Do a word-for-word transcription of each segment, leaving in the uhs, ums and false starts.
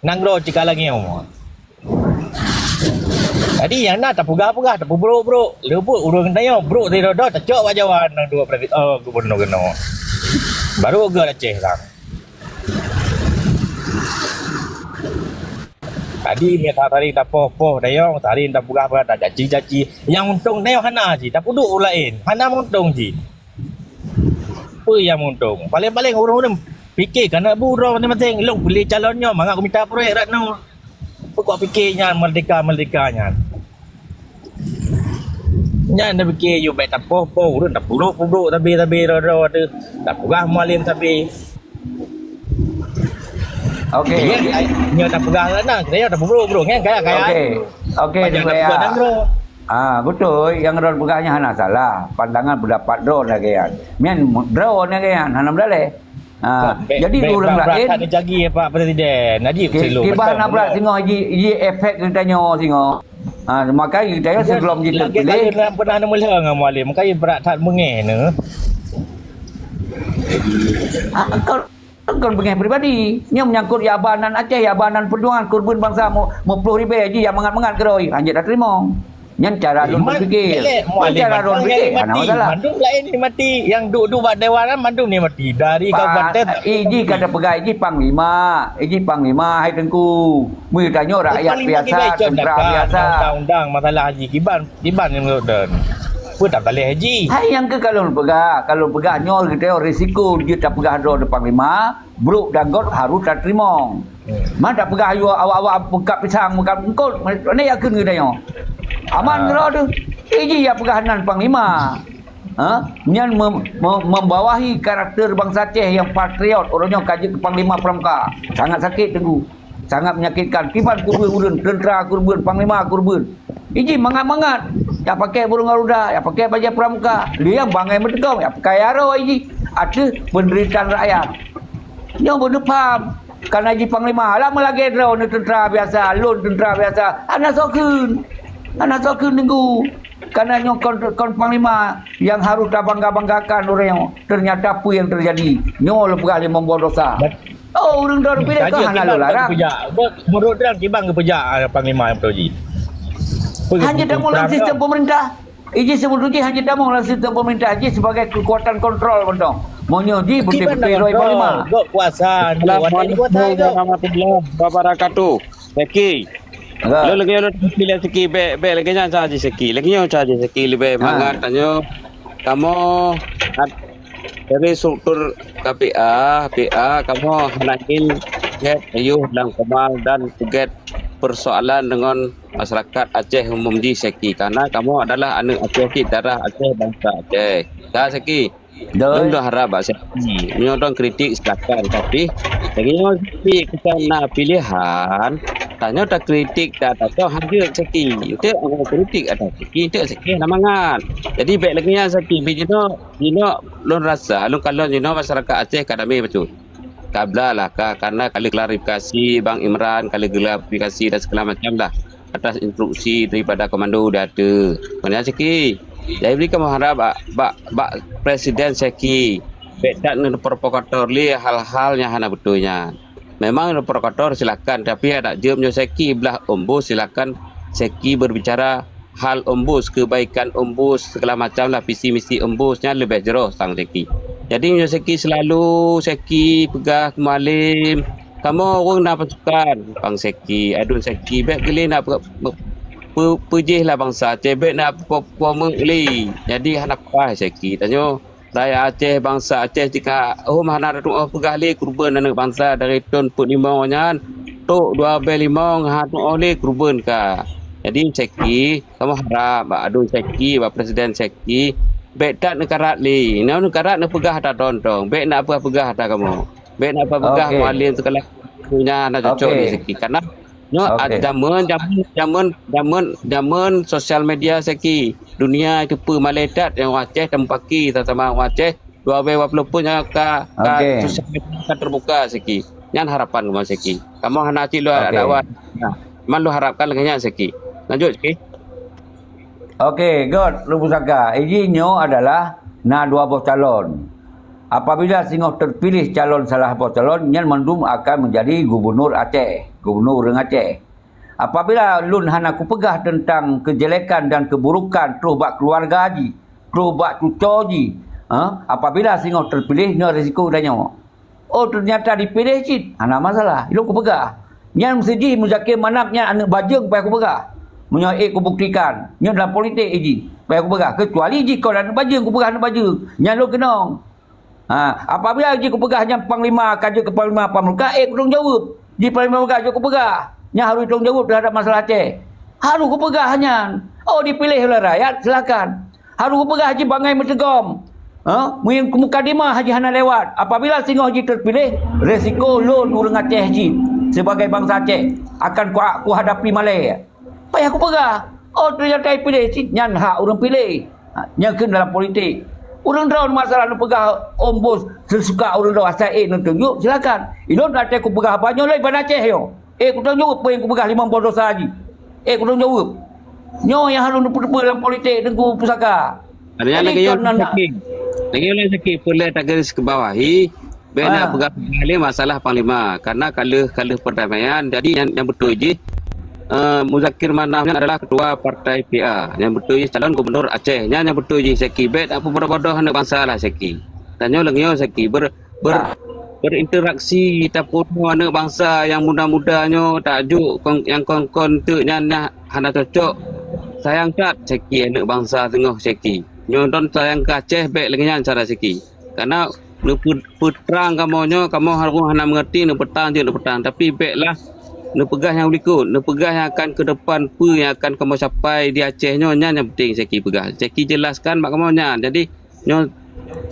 Nanggroe cit ka lagèe nyoe. Jadi, nyang na tapeugah-peugah, tapeubrôk-brôk. Leubuet ureueng tanyoe brôk sidroe-droe tacok bak Jawa nang duek private, oh, gubernur keunoe. Baru göt Aceh lang. Jadi, meusaring tapoh-poh dayong, saring tapeugah-peugah, tacaci-caci. Nyang untông dayong hana cit, tapeuduek ureueng laén. Hana meuuntông cit. Peue nyang meuuntông? Paléng-paléng ureueng-ureueng pike keuneuk bu droe maséng-maséng. Lôn pilih calon nyoe mangat kumita proyek rot nyoe. Peue kok pike nyan merdeka-merdeka nyan? Nyan tapike yue bèk tapoh-poh ureueng, tapeubrôk-peubrôk sabe-sabe droe-droe tu. Tapeugah Mualem sabe. Okey. Nyoe tapeugah na, nyoe tapeubrôk-brôk nyan kaya-kaya. Okey. Okey, Pajan tapeugah nanggroe. Ah, beutôi, nyang droe peugah nyan hana salah. Pandangan, pendapat droe lagèe nyan. Nyan droe lagèe nyan, hana meudaleh. Ah, jadi ureueng laén, that neujagi, Pak Presiden. Najib kiban na brat singoh ji, ji efek geutanyoe singoh. Ah, maka geutanyoe sebelum ji teupiléh, pernah neumeulihat ngon Mualem, maka brat that beungéh neu. Ah, kon beungéh pribadi. Nyoe menyangkut ya abanan Aceh, ya abanan perjuangan kurban bangsa mu-, muploh ribèe ji nyang mangat-mangat keudroe, hanjeuet tateurimong. Nyan cara lôn berpikir. Nyan cara lôn berpikir, hana masalah. Mandum laén nikmati, nyang duek-duek bak dewan mandum nikmati. Dari kabupaten. Iji ka tapeugah iji panglima, iji panglima hai Teungku. Meutanyoe rakyat biasa, tentara biasa. Undang-undang masalah haji kiban, kiban nyang lôn dan. Peue tak baleh haji? Hai nyang keu ka lôn peugah, ka lôn peugah nyoe geutanyoe risiko jeuet tapeugah droe panglima. Brôk dan göt harôh tateurimong. Hmm. Man tapeugah yue awak-awak peungkat pisang, peungkat eungkôt, mana yakin geutanyoe? Aman keudroe teuh. Iji ya peugah nan panglima. Ha? Nyan mem-, mem-, membawahi karakter bansa Aceh nyang patriot, ureueng nyoe ka jeuet keu panglima pramuka. Sangat sakét Teungku. Sangat menyakitkan. Kiban kurban ureueng, tentara kurban, panglima kurban. Iji mangat-mangat, ya pakai burung garuda, ya pakai bajèe pramuka, liang bangai meuteugong, ya pakai aro iji. Ateueh penderitaan rakyat. Nyoe beuneupham, kana ji panglima, alah meulagèe droe neu tentara biasa, lôn tentara biasa, hana soe kheun. Hana soe kheun Teungku. Kana nyoe kon, kon panglima nyang harôh tabangga-banggakan ureueng nyoe. Ternyata peue nyang teujadi? Nyoe lôn peugah lé membawa dosa. Oh, ureueng droe piléh ka hana lôn larang. Meunurot droe kiban geupeujak, ah, panglima nyang beutôi jih? Hana tamong lam sistem pemerintah. Iji seubeutôi jih hana tamong lam sistem pemerintah jih sebagai kekuatan kontrol mantong. Meunyoe jih beutôi-beutôi lôn panglima. Gok kuasa, Assalamualaikum warahmatullahi wabarakatuh. Seki. Lôn lagèe nyoe lôn pilih Seki, bèk, bèk lagèe nyan cara jih Seki. Lagèe nyoe cara jih Seki leubeh mangat tanyoe. Kamoe dari struktur K P A, P A, kamoe hana ingin gèt ayuh dan komal dan peugèt persoalan deungon masyarakat Aceh umum jih Seki. Karena kamoe adalah aneuk Aceh cit, darah Aceh, bansa Aceh. Ka Seki. Lôn dah harap bak Seki. Meunyoe dong kritik silakan, tapi lagèe nyoe Seki kita na pilihan, tanyoe takritik, ta-, tanyoe hanjeuet Seki. Enteuk kritik atau Seki, enteuk Seki hana mangat. Jadi bèk lagèe nyan Seki, bit jinoe, jinoe lôn rasa, lôn kalon jinoe masyarakat Aceh ka damé bacut. Ka blah lah, ka, karena ka lheueh klarifikasi Bang Imran, ka lheueh klarifikasi dan segala macam lah. Atas instruksi daripada komando di ateueh. Kon nyan Seki. Jadi bri kamoe harap bak, bak, bak Presiden Seki, bèk that neuprovokator lé hal-hal nyang hana beutôi nyan. Memang neuprovokator silakan, tapi adak jeuem nyoe Seki blah ombos silakan Seki berbicara hal ombos, kebaikan ombos, segala macam lah visi misi ombos nyan leubeh jroh sang Seki. Jadi nyoe Seki selalu Seki peugah keu Mualem, kamoe ureueng na pasukan, bang Seki, aduen Seki, bèk geulé na pe-, pe-, pe-, peujih lah bansa Aceh, bèk na pe-, pe-, peumeu'li. Jadi hana paih Seki. Tanyoe rakyat Aceh, bansa Aceh jika hom hana tu'oh peugah lé keureubeuen aneuk bansa dari thôn peuet limong nyan, trok dua abèe limong hana tu'oh lé keureubeuen ka. Jadi Seki, kamoe harap bak aduen Seki, bak Presiden Seki, bèk that neukarat lé. Nyoe neukarat neupeugah ata droe-droe, bèk na peugah-peugah ata kamoe. Bèk na peugah Mualem segala nyan hana cocok lé Seki. Karena nyoe jameun, jameun, jameun, jameun, jameun sosial media Seki. Dunia teupeue malèe that nyang ureueng Aceh tamupaki sama-sama ureueng Aceh. Dua abèe dua ploh pun nyang ka, ka sosial media ka teubuka Seki. Nyan harapan kamoe Seki. Kamoe hana cit lôn dakwah. Nah, man lôn harapkan lagèe nyan Seki. Lanjut Seki. Okey, göt Lôn Pusaka. Iji nyoe adalah na dua boh calon. Apabila singoh terpilih calon salah boh calon, nyan mandum akan menjadi gubernur Aceh, gubernur ureuëng Aceh. Apabila lôn hana kupeugah tentang kejelekan dan keburukan troh bak keluarga jih, troh bak cuco jih, ha? Apabila singoh terpilih, nyoe risiko tanyoe. Oh, ternyata dipiléh cit, hana masalah. Ilôn kupeugah. Nyan meusijih Muzakir Manaf nyan aneuëk bajeueng payah kupeugah. Meunyoe ék kubuktikan, nyoe dalam politik jih payah kupeugah. Kecuali jih kon aneuëk bajeueng, kupeugah aneuëk bajeueng. Nyan lôn keunong. Ha, apabila jih kupeugah nyan panglima, ka jeuet keu panglima pameuka, ék kutanggung jaweueb. Jih panglima pameuka jeuet kupeugah. Nyan harôh tanggung jaweueb teuhadap masalah Aceh. Harôh kupeugah nyan. Oh, dipiléh oleh rakyat, silakan. Harôh kupeugah jih bangai meuteugom. Ha? Mungken mukadimah jih hana lewat. Apabila singoh jih terpilih, resiko lôn ureuëng Aceh jih sebagai bansa Aceh akan ku, kuhadapi malée. Payah kupeugah. Oh, ternyata piléh cit nyan hak ureuëng piléh. Ha, nyan kheun dalam politik. Ureuëng droe masalah neupeugah ombos sesuka ureuëng droe asai ék neutunjuk, silakan. Ilôn até kupeugah haba nyoe lé ban Aceh nyoe. Ék kutanggung jaweueb peue nyang kupeugah limong boh desya jih. Ék kutanggung jaweueb. Nyoe nyang harôh neupeuteupeu lam politik Teungku Pusaka. Jadi lagée nyoe kon na, na. Lagée nyoe Zaki, peue lé tagaris keu bawahi, bék na peugah lé masalah panglima, karena ka lheueh, ka lheueh perdamaian. Jadi nyang, nyang beutôi jih, eh, Muzakir Manaf nyan adalah ketua partai P A. Nyang beutôi jih calon gubernur Aceh. Nyan nyang beutôi jih Zaki. Bék na peubodoh-bodoh aneuëk bansa lah Zaki. Tanyoe lagée nyoe Zaki, ber, ber, berinteraksi tapeurunoe aneuëk bansa nyang muda-muda nyoe tajok kon, nyang kon-kon teuk nyan nyang hana cocok. Sayang that Zaki aneuëk bansa teungoh Zaki. Nyoe don sayang keu Aceh bék lagée nyan cara Zaki. Karena neupeu-, peutrang kamoe nyoe, kamoe harôh hana meungerti neupeutang jeuet neupeutang. Tapi bék lah neupeugah nyang likot, neupeugah nyang akan keu depan peue nyang akan kamoe capai di Aceh nyoe, nyan nyang penting Zaki peugah. Zaki jelaskan bak kamoe nyan. Jadi, nyoe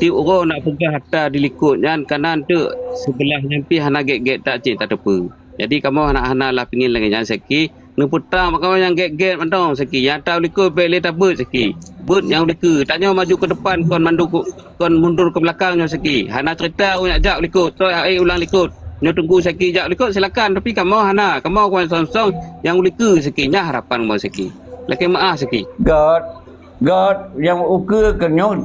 tieb uroe nak peugah atra di likot nyan, kana teuk seubeulah nyan pih hana gét-gét that cit tateupeue. Jadi kamoe hana, hana lah pingin lagée nyan Zaki, neupeutang bak kamoe nyang gét-gét mantong Zaki. Nyang atra u likot bék lé tabeuet Zaki. Beuet nyang u likot. Tanyoe maju ke depan kon mandu ku, kon mundur ke belakang nyoe Zaki. Hana cerita u nyak jak u likot, trok hai ulang likot. Nyoe Teungku Zaki jak u likot silakan, tapi kamoe hana. Kamoe kon song-song nyang u likot Zaki. Nyan harapan kamoe Zaki. Lakée meuáh Zaki. Got. Got nyang ukeue keu nyoe,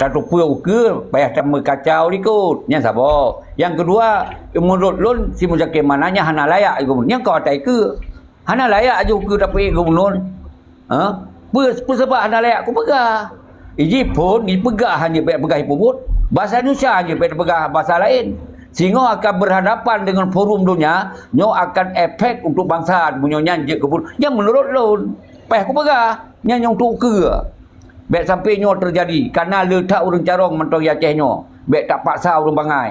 tateupeue ukeue, payah tameukacau likot. Nyan saboh. Nyang keudua, meunurot lôn, si Muzakir Manaf nyan hana layak gubernur. Nyan ka ata ikeue. Hana layak aju ukeue tapeuék gubernur. Ha? Peue, peue sabab hana layak kupeugah? Iji phon jipeugah hana bék peugah ipeubeuet. Basa Indonesia hana bék peugah basa laén. Singoh akan berhadapan dengan forum dunia, nyoe akan efek untuk bansa meunyoe nyan jeuet gubernur. Nyan meunurot lôn. Payah kupeugah, nyan nyang tukeue. Bék sampai nyoe teujadi, kana le that ureuëng carông mantong di Aceh nyoe. Bék tapaksa ureuëng bangai.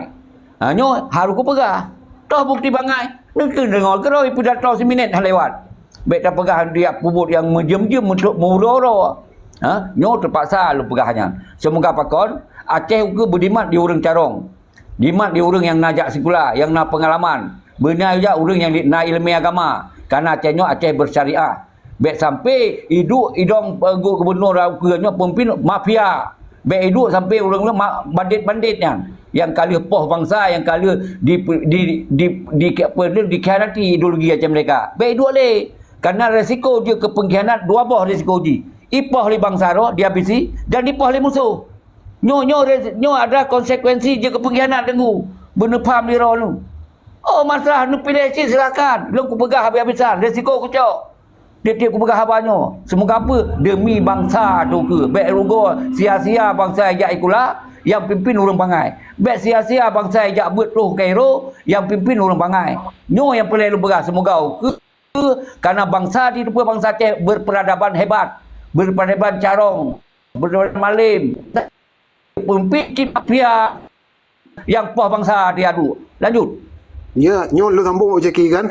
Ha, nyoe harôh kupeugah. Toh bukeuti bangai. Neukeudeungoe keudroe pidato siminét han lewat. Bék tapeugah diak peubuet nyang meujeuem-jeuem meuuroe-uroe. Ha, nyoe teupaksa lôn peugah nyan. Seumoga pakon, Aceh ukeue beudimat di ureuëng carông. Dimat di ureuëng nyang na jak sikula, nyang na peungalaman. Beuna jak ureuëng nyang na iéleumé agama, kana Aceh nyoe Aceh beusyariah. Bék sampai iduek idong, eh, gubernur ukeue nyoe peumimpin mafia. Bék iduek sampai ureuëng nyoe ma-, bandét-bandét nyan, nyang ka lheueh poh bansa, nyang ka lheueh di, di, di, di, apa tu, dikhianati ideologi Aceh Merdeka. Bék iduek lé. Karena resiko jeuet keu pengkhianat dua boh resiko jih. Ipoh lé bansa droe dihabisi dan dipoh lé musoh. Nyoe, nyoe re-, nyoe adalah konsekuensi jeuet keu pengkhianat Teungku. Beuneupham di droe nyoe. Oh, masalah neupiléh cit silakan. Lôn kupeugah habéh-habésan, resiko kucok. Tieb-tieb kupeugah haba nyoe. Seumoga peue? Demi bansa teukeue. Bék rugoe sia-sia bansa jak sikula, nyang pimpin ureuëng bangai. Bék sia-sia bansa jak beuet troh Kairo, nyang pimpin ureuëng bangai. Nyoe nyang peureulée lôn peugah, seumoga ukeue Karena bansa di teupeu bansa Aceh berperadaban hebat, berperadaban carông, berperadaban malem. Peumimpin cit mafia nyang poh bansa diadu. Lanjut. Ya, nyoe lôn sambung Zaki kan.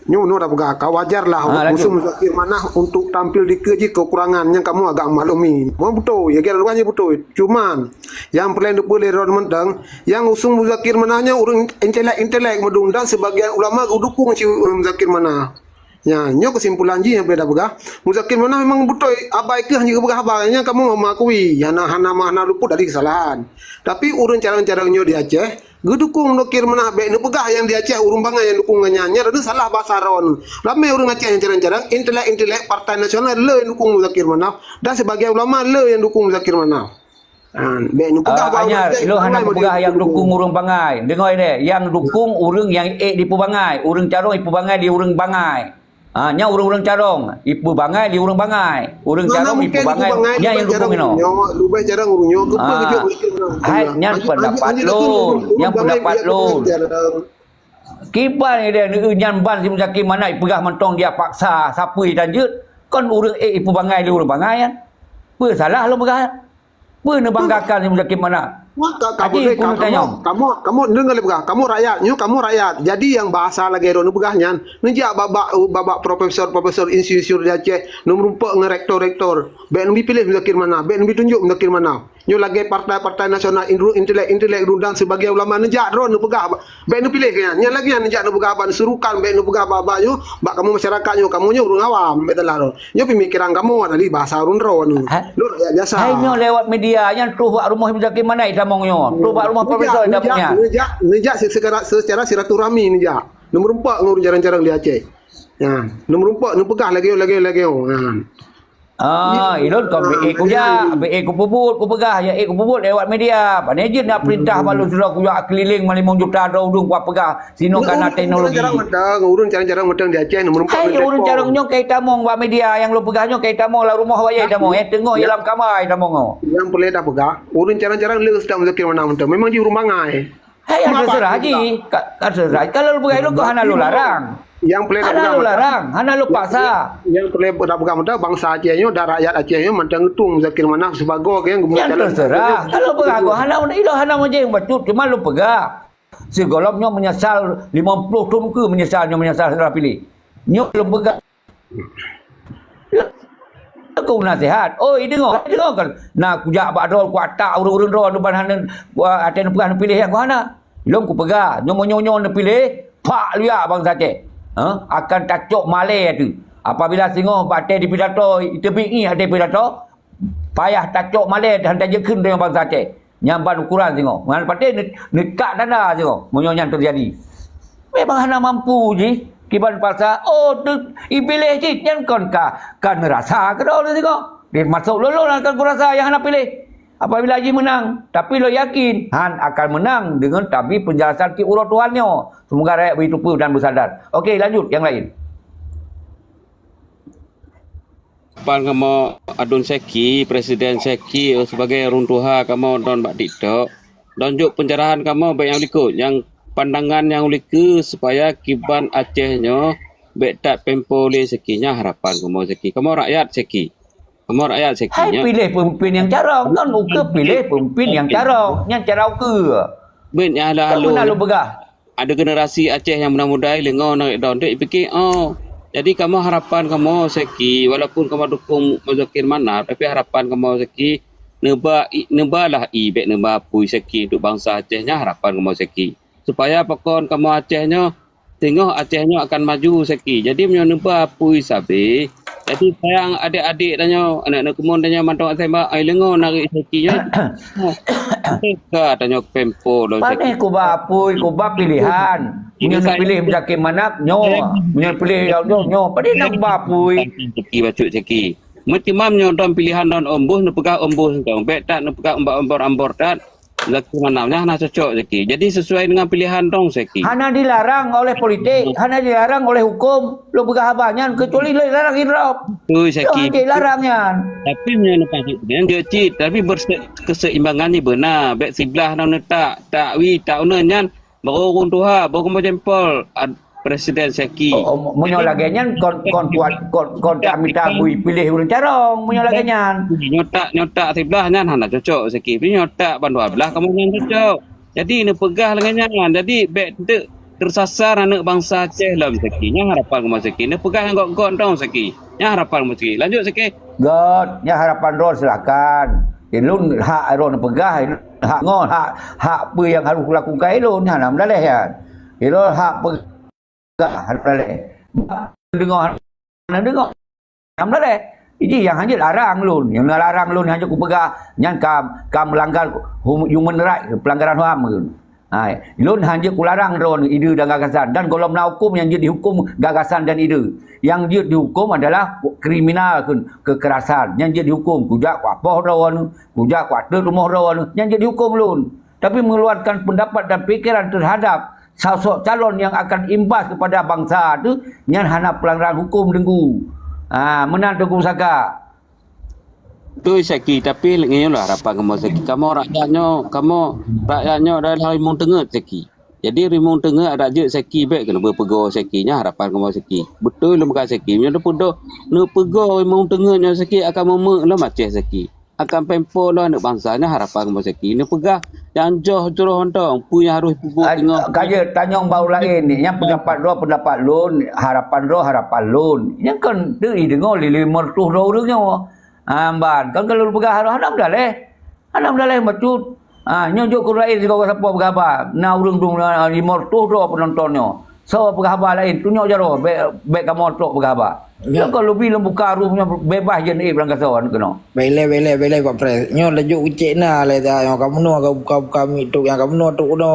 Nyoe, nyoe dah peugah, ka wajar lah musuh Muzakir Manaf untuk tampil dikeue jih kekurangan nyang kamoe agak maklumi. Memang beutôi, ya, kira luwah jih beutôi. Cuman, nyang peureulée neupeuleue droe mantong, nyang usung Muzakir Manaf nyoe ureuëng intelek-intelek meudong dan sebagian ulama geudukung si Muzakir Manaf. Nyan, nyoe keusimpulan jih nyang peureulée tapeugah. Muzakir Manaf memang beutôi, abai keuh hana geupeugah haba, nyan kamoe mengakui, hana, hana, hana luput dari kesalahan. Tapi ureuëng carông-carông nyoe di Aceh, geudukung Muzakir Manaf bék neupeugah nyang di Aceh ureuëng bangai nyang dukung ngon nyan. Nyan salah basa droeneuh. Ramé ureuëng Aceh nyang carông-carông, intelek-intelek Partai Nasional le nyang dukung Muzakir Manaf dan sebagian ulama le nyang dukung Muzakir Manaf. Ha, bèk neupeugah Ah, bak ureueng anyar, ék ilôn hana bangai peugah nyang dukung ureueng bangai. Deungö deh, nyang dukung ureueng nyang ék dipeubangai. Ureueng carông ipeubangai lé ureueng bangai. Ha, nyan ureueng-ureueng carông ipeubangai lé ureueng bangai. Ureueng carông ipeubangai, nyan nyang dukung inoe. Hai, nyan pendapat lôn. Nyan pendapat lôn. Kiban ideh neu nyan ban si Muzakir Manaf ipeugah mantong dia paksa sapeue dan jeuet, kon ureueng ék ipeubangai lé ureueng bangai nyan. Peue salah lôn peugah? Peue neubanggakan si Muzakir Manaf? Maka kamoe, kamoe, kamoe, kamoe deungoe lé peugah, kamoe rakyat, nyoe kamoe rakyat. Jadi nyang bahasa lagèe droeneuh peugah nyan, neujak bak, bak, bak, bak profesor-profesor institut di Aceh, neumeurumpok ngon rektor-rektor. Bèk neubi piléh Muzakir Manaf, bèk neubi tunjok Muzakir Manaf. Nyoe lagèe partai-partai nasional, inru-, intelek-intelek dan sebagai ulama neujak droeneuh peugah, bèk neupiléh nyan. Nyan lagèe nyan neujak neupeugah ban surukan, bèk neupeugah bak-bak nyoe, bak kamoe masyarakat nyoe, kamoe nyoe ureueng awam, bèk teulah droe. Nyoe pemikiran kamoe tadi bahasa ureueng droe nyoe. Ha? Lôn rakyat biasa. Hai nyoe lewat media nyan troh bak rumoh Muzakir Manaf itamong nyoe. Troh bak rumoh profesor itamong nyan. Neujak, neujak, neujak se-, secara, secara silaturahmi neujak. Neumeurumpok ngon ureueng carông-carông di Aceh. Nyan, neumeurumpok, neupeugah lagèe nyoe, lagèe nyoe, lagèe nyoe. Nyan. Ah, ilôn kon bèk ék kujak, bèk ék kupeubuet, kupeugah, ya ék kupeubuet lewat media. Pane jeuet na peurintah bak lôn sidroe kujak keulileng meunyoe limong juta droe udeueng kupeugah sinoe kana teknologi. Ureueng carông-carông mantong, ureueng carông-carông mantong di Aceh neumeurumpok. Hai, ureueng carông nyoe ka itamong bak media nyang lôn peugah nyoe ka itamong lam rumoh awak nyan itamong, eh, teungoh i lam kama itamong nyoe. Nyang peureulèe tapeugah, ureueng carông-carông le Ustaz Muzakir Manaf mantong. Memang jih ureueng bangai. Hai, ka teuseurah jih. Ka, ka teuseurah. Kalau lôn peugah lôn kok hana lôn larang. Nyang peureulèe tapeugah mantong. Hana lôn larang, hana lôn paksa. Nyang peureulèe tapeugah mantong, bansa Aceh nyoe dan rakyat Aceh nyoe mantong geutueng Muzakir Manaf sibagoe nyang geumeunang calon. Nyang teuseurah. Kalau peugah kok hana, ilôn hana meujeueng bacut, cuma lôn peugah. Sigohlom nyoe meunyeusal limong ploh thon ukeue meunyeusal, nyoe meunyeusal seuteulah piléh. Nyoe lôn peugah. Aku naseuhat. Oi, deungoe, deungoe kan. Na kujak bak droe, kuatak ureueng-ureueng droe, ban hana, até neupeugah neupiléh nyang ku hana. Lôn kupeugah, nyoe meunyoe nyoe neupiléh, pak luyak bansa Aceh. Ha? Akan tacok malèe ateueh. Apabila singoh bak até di pidato, iteubiet ngieng até pidato, payah tacok malèe dan tajeuet kheun deungon bansa Aceh. Nyan ban ukuran singoh. Ngon patéh ne-, neutak tanda singoh meunyoe nyan teujadi. Memang hana mampu jih kiban paksa, oh, tu, ipiléh cit nyan kon ka, ka neurasa keudroe singoh. Di masôk lôn-lôn akan kurasa nyang hana piléh. Apabila jih meunang, tapi lôn yakin han akan meunang deungon tabi peunjelasan ti uroe Tuhan nyoe. Semoga rakyat beuteupeue dan beusadar. Okey, lanjut nyang laén. Pan kamoe adun Seki, Presiden Seki, sebagai ureueng tuha kamoe don bak TikTok, don jok pencerahan kamoe bak nyang likot, nyang pandangan nyang likot supaya kiban Aceh nyoe bèk that pempo lé Seki. Nyan harapan kamoe Seki. Kamoe rakyat Seki. Kamoe rakyat Seki. Hai nyoe piléh pemimpin nyang carông, kan ukeue piléh pemimpin nyang carông, nyan cara ukeue. Bèk nyang halo-halo. Kan beuna lôn peugah. Ada generasi Aceh nyang muda-muda, lé ngon narek daun dek pike, oh. Jadi kamoe harapan kamoe Seki, walaupun kamoe dukung Muzakir Manaf, tapi harapan kamoe Seki neuba i-, neubalah i bèk neuba apui Seki untuk bangsa Aceh nyan harapan kamoe Seki. Supaya pakon kamoe Aceh nyoe, singoh Aceh nyoe akan maju Seki. Jadi meunyoe neuba apui sabe, jadi sayang adik-adik tanyoe, aneuk-aneuk keumuen tanyoe mantong S M A, ai leungo narek Seki nyoe. Teuka tanyoe pempo lom Seki. Pane kuba apui, kuba pilihan. Meunyoe neupiléh Muzakir Manaf, nyoe. Meunyoe neupiléh nyoe, nyoe. Pane na kuba apui. Seki bacut Seki. Meutimam nyoe dong pilihan dong ombus, neupeugah ombus dong. Bèk that neupeugah umbak ambor-ambor that. Zaki Manaf nyan hana cocok Zaki. Jadi sesuai dengan pilihan dong Zaki. Hana dilarang oleh politik, hana dilarang oleh hukum. Lôn peugah haba nyan kecuali lôn larang idrop. Betul Zaki. Lôn hana dilarang nyan. Tapi meunyoe leupah nyan jeuet cit, tapi berse-, keseimbangan ni beuna. Bèk siblah nang neutak, tak wi, tak uneun nyan. Baru ureueng tuha, baru kamoe jempol, ad-, Presiden Zaki. Oh, oh, meunyoe lagèe nyan kon, kon kuat, kon, kon tak mita bui piléh ureueng carông meunyoe lagèe nyan. Nyoe tak, nyoe tak siblah nyan hana cocok Zaki. Tapi nyoe tak ban dua blah kamoe nyan cocok. Jadi neupeugah lagèe nyan. Jadi bèk teuk teusasar aneuk bansa Aceh lom Zaki. Nyan harapan kamoe Zaki. Neupeugah nyang gok-gok dong Zaki. Nyan harapan kamoe Zaki. Lanjut Zaki. Gèt, nyan harapan droe silakan. Ulôn hak droe neupeugah, hak ngo, hak, hak peue nyang harôh kulakukan ulôn, hana meudaleh nyan. Ulôn hak peugah, hana meudaleh. Deungö, hana deungö. Hana meudaleh. Jadi nyang hanjeuet larang lôn, nyang larang lôn hanjeuet kupeugah, nyan ka, ka meulanggar hum-, human right, peulanggaran HAM. Hai, lôn han jeuet kularang droeneuh ide dan gagasan, dan gohlom na huköm nyang jeuet dihuköm gagasan dan ide. Nyang jeuet dihuköm adalah kriminal keu-, kekerasan. Nyang jeuet dihuköm kujak kuapoh droeneuh, kujak kuateuk rumoh droeneuh. Nyang jeuet dihuköm lôn. Tapi mengeluarkan pendapat dan pikiran terhadap sosok calon yang akan imbas kepada bangsa tu, nyan hana pelanggaran huköm, Teungku. Ha, meunan Teungku Saka. Beutôi Saki, tapi lagèe nyoe lah harapan kamoe Saki. Kamoe rakyat nyoe, kamoe rakyat nyoe adalah rimueng teungeut Saki. Jadi rimueng teungeut adak jeuet Saki bèk keuneuk beupeugoe Saki, nyan harapan kamoe Saki. Beutôi lôn peugah Saki, meunyoe neupeudoh, neupeugoe rimueng teungeut nyoe Saki akan meumeuek lom Aceh Saki. Akan pempo lom aneuk bansa, nyan harapan kamoe Saki. Neupeugah nyang joh jroh mantong, peue nyang harôh peubuet teungoh. Ka jeuet, tanyong bak ureueng laén ni. Nyan pendapat droe, pendapat lôn, harapan droe, harapan lôn. Nyan kan teu jideungoe lé limong reutôh droe ureueng nyoe. Ah, ban, kan ka lôn peugah hana meudaleh. Hana meudaleh bacut. Ah, nyoe jok keu ureueng laén sigoe sapo peugah haba. Na ureueng dum, ah, limong reutôh droe peunonton nyoe. Soe peugah haba laén, tunyok jaroe, bèk, bèk kamoe trok peugah haba. Nyoe ka lôn bi lôn buka room nyoe beubaih jeuet ié blang gasoe keunoe. Bèk ilèe, bèk ilèe, bèk ilèe, Pak Pres. Nyoe laju ucék na lé dah nyoe ka meunoe ka buka-buka mic trok nyang ka meunoe trok keunoe.